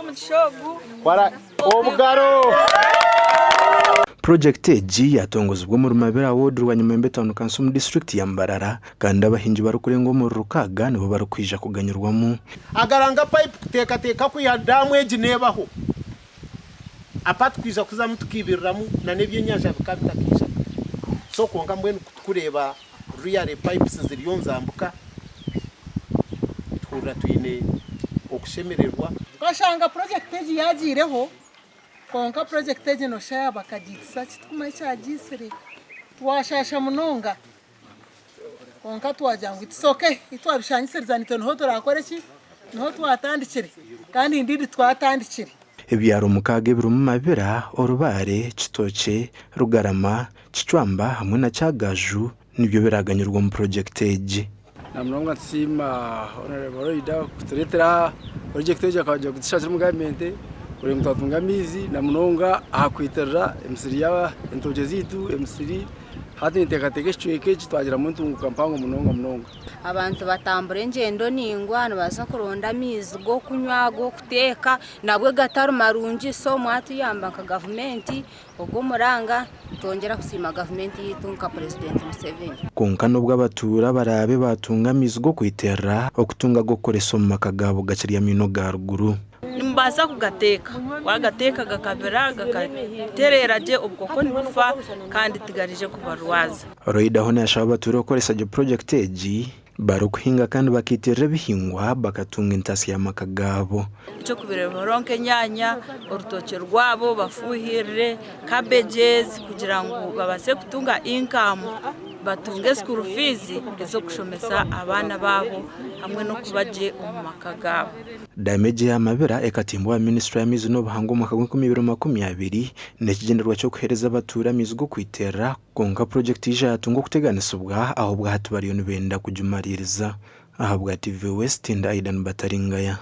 omugisha ogu. Obugaro! Purogyekiti egi yatongozibwa omuri Mabira Ward Rwanyamwembe Town Council omu disiturikiti ya Mbarara kandi abahingi barikurenga omuri rukaaga nibo barikwija kuganyirwamu. Agaranga pipe kuteekateeka kwiha daamu egi neebaho apart kwija kuzamu tukaibiriramu na n'ebyenyanja bikaba bitakaijaga so kwonka mbwenu kutukureeba really pipes ziriyo nizambuka tuhurira twine okushemererwa. Twashanga purojekiti egi yaagiireho kwonka purojekiti egi nooshusha yaaba bakagiitisa ki tirikumanya ekyagiitsire. Twashaasha munonga kwonka twagira ngu it's okay ei twabishangisiriza naitwe niho turakore ki, niho twatandikire kandi indeed twatandikire. Ebyaro mukaaga ebirimu Mabira, Orubaare, Kitookye, Rugarama, Kicwamba hamwe na Kyagaju nibyo biraaganyirwe omu purogyekiti egi. Namunonga nitusiima Honourable Loida kutureetera purojekiti egi akagira kutushakira omu gavumenti kureba ngu twatunga amaizi namunonga aha kwitirira emisiri y'entookye zaitu, emisiri hati ninteekateeka ekicweka eki twagiramu entunguka mpango munonga munonga. Abantu batambura engyendo ndaingwa nibaza kuronda amaizi g'okunywa, ag'okuteeka nabwo gatari marungi so mwatuyamba nka gavumenti Ogwo omuranga nitwongyera kusiima gavumenti yaitu nka Purezidenti Museveni. Kwonka n'obu abatuura baraabe baatunga amaizi g'okwiterera, okutunga ag'okukoresa omu maka gaabo gakiri amaino ga ruguru. Nimubaasa kugateeka, waagateeka gakabira gakatereera gye obukooko nibufa kandi tigariije kubarwaza. Loida hoona yashaba abatuura okukoresa gye purogyekiti egi. Barikuhinga kandi bakaitirira ebihingwa bakatunga entasya y'amaka gaabo. Eky'okubireeberaho nk'enyaanya, orutookye rwabo bafuuhirire, cabbages kugira ngu babaase kutunga income batunge school fees ez'okushomesa abaana baabo hamwe n'okuba gye omu maka gaabo. Daamu egi eya Mabira ekatimbwa aha minisitule y'amaizi n'obuhangwa omu mwaka gw'enkumi ibiri makumi abiri n'ekigyendererwa ky'okuheereza abatuura amaizi g'okwiterera Kwonka purogyekiti yaija yatunga okuteganisibwa ahabwa hati bariyo nibenda kugimariiriza. Ahabwa TV West, ndi Aidan Bataringaya.